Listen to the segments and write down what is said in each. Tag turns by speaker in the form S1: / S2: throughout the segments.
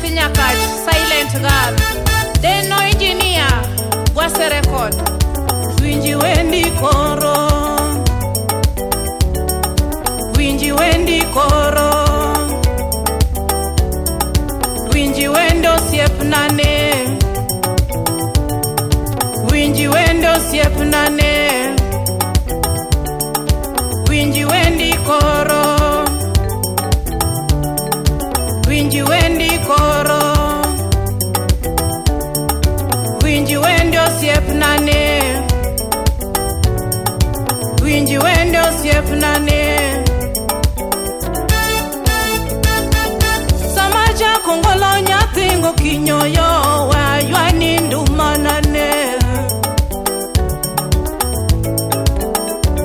S1: nyathi Nyakach, Silent Girl. Deno Engineer, Gwase Record.
S2: Winji wendi koro, winji wendi koro, winji wendo osiepnane, winji wendo osiepnane, winji wendi koro, winji wendi koro, winji wendo osiepnane. Winji wende osiepnane. Sama jakongolo nyathi gokinyoyo waywani ndumanane.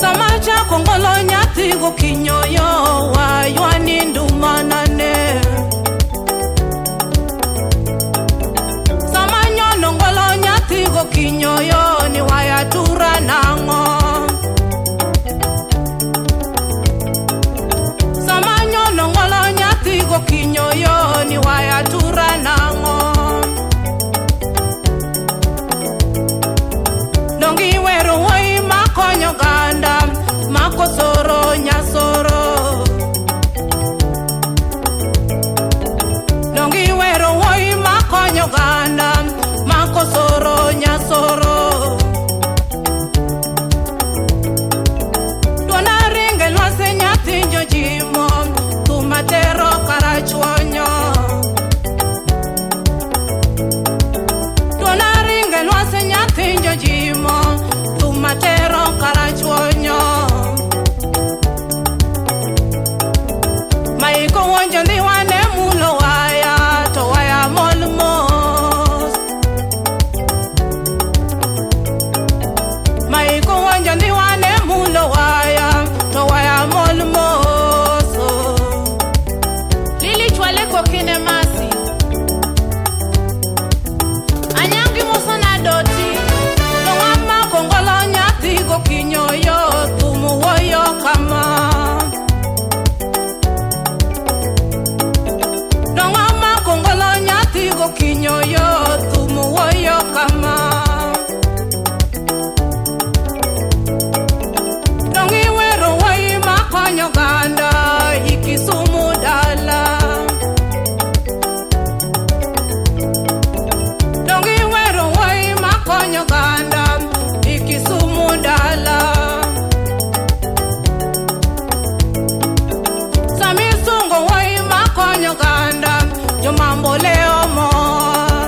S2: Sama jakongolo nyathi gokinyoyo waywani ndumanane. Sama nyonongolo nyathi gokinyoyo ni wayatura nang'o. Nongolo nyathi gokinyoyo ni wayatura nang'o. Dongi wero wuoyi makonyo oganda makosoro nyasoro. Dongi wero wuoyi makonyo oganda makosoro nyasoro. Duona ringe lwase nyathi jojimo matero karachuonyo. Duona ringe lwase nyathi jojimo tumatero karachuonyo. Maiko wonjo ndhi wane mulo waya to waya mol mos. Maiko wonjo ndhi wane mulo waya to waya mol mos.
S1: Kokine masi Anyangi muso na doti.
S2: Nong'ama kongolo nyathi gokinyoyo thum wuoyo kama. Nong'ama kongolo nyathi gokinyoyo thum wuoyo kama. Dongi wero wuoyi makonyo oganda Kisumu dala. Oganda Kisumu dala. Sami sungo wuoyi makonyo oganda jomambo leo mor.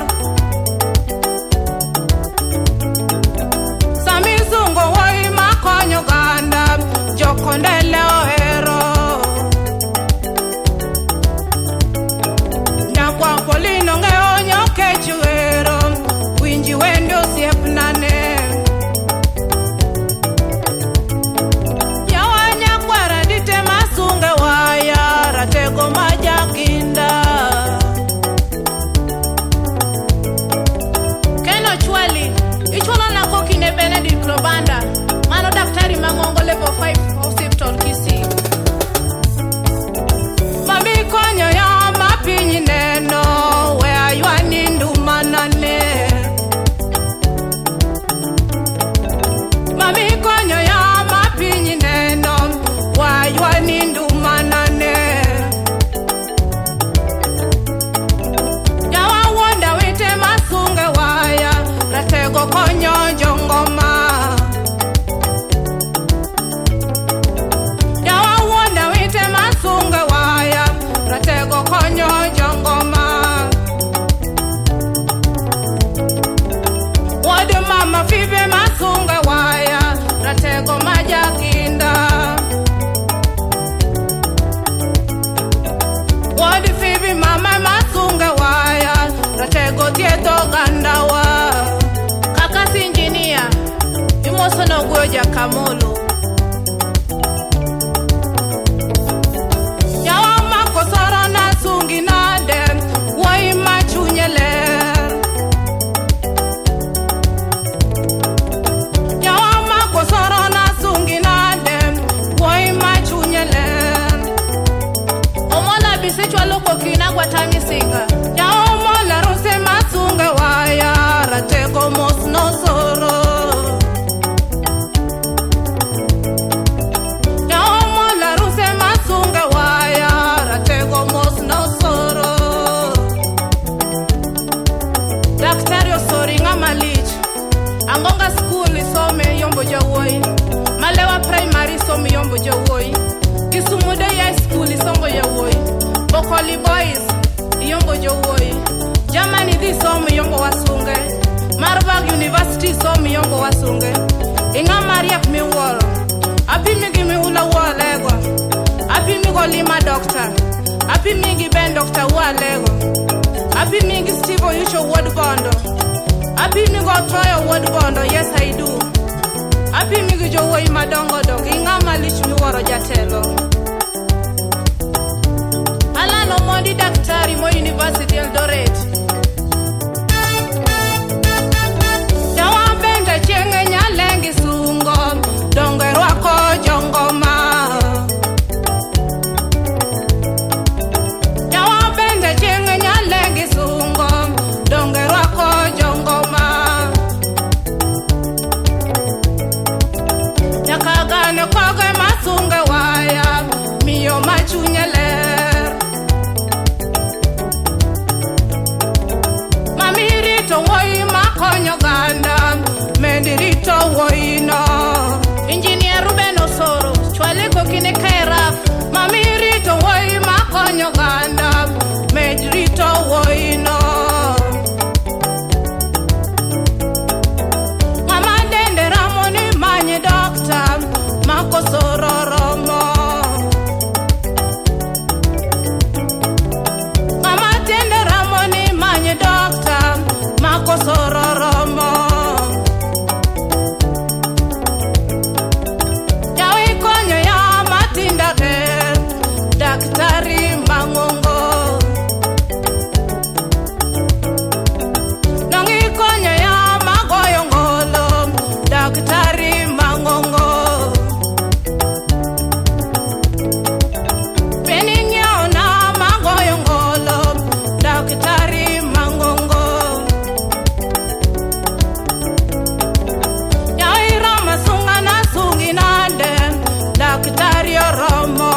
S2: Sami sungo wuoyi makonyo oganda jokondele ohero. Nyakwa Polino ng'eyo nyokech wero winji wende osiepnane. Yawa nyakwara dite masunge waya ratego majakinda.
S1: Ken Ochwali, ichulo nako kinde Benedict Robanda, mano daktari mang'ongo level 5 hospital Kisii.
S2: Mami konyo ya mapiny neno we aywani ndumanane. Mami konyo ya mapiny neno waywani ndumanane. Yawa wuonda wite masunge waya ratego konyo jongoma. Yawa wuonda wite masunge waya ratego konyo jongoma. Wod mama fibe masunge waya ratego majakinda. Wod fibi mama masunge waya ratego tieto gandawa.
S1: Kakasi Engineer, imoso noguyo jakamolo.
S2: Yawa makosoro na sungi nade wuoyi machunye ler. Yawa makosoro na sungi nade wuoyi machunye ler.
S1: Omola bisi chwalo kokina gwatami singa.
S2: Yawa isomo iyombo jowuoyi. Kisumu Day High School isombo yawuoyi. Bokoli Boys iyombo jowuoyi. Germany dhi somo iyombo wasunge. Marburg University isomo iyombo wasunge. Ing'ama riek miwuoro. Apimi gi Miula Wuolego. Apimi go Lima Doctor. Apimi gi Ben Doctor Wualego. Apimi gi Steve Oyucho wuod Bondo. Apimi go Troyo wuod Bondo, yes I do. Apimi gi jowuoyi madongo dongo, ing'ama lich miwuoro jatelo. Alan Omondi daktari mo University Eldoret. Jawa bende chieng' nyalengi sungo, dongo rwako jongoma. Jawa bende chieng' nyalengi sungo, dongo rwako jongoma. Nyaka gane koge masunge waya, miyo machunye ler. Mami rito wuoyi makonyo oganda, mendi rito wuoyi no.
S1: Engineer Ruben Osoro, chwale kokine kaeraf.
S2: Mami rito wuoyi makonyo oganda, med rito wuoyi no. Mama dende ramo ni many dokta, makosoro romo. Mama dende ramo ni many dokta, makosoro romo. Yawi konyo ya matinda ger, daktari mang'ongo. Nongi konyo ya magoyo ngolo, daktari mang'ongo. Bening'iewo na magoyo ngolo, daktari mang'ongo. Nyaira masunga na sungi nande, daktari oromo.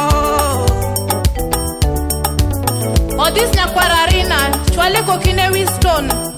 S1: Odhis Nyakwararina, chwale kokine Winston.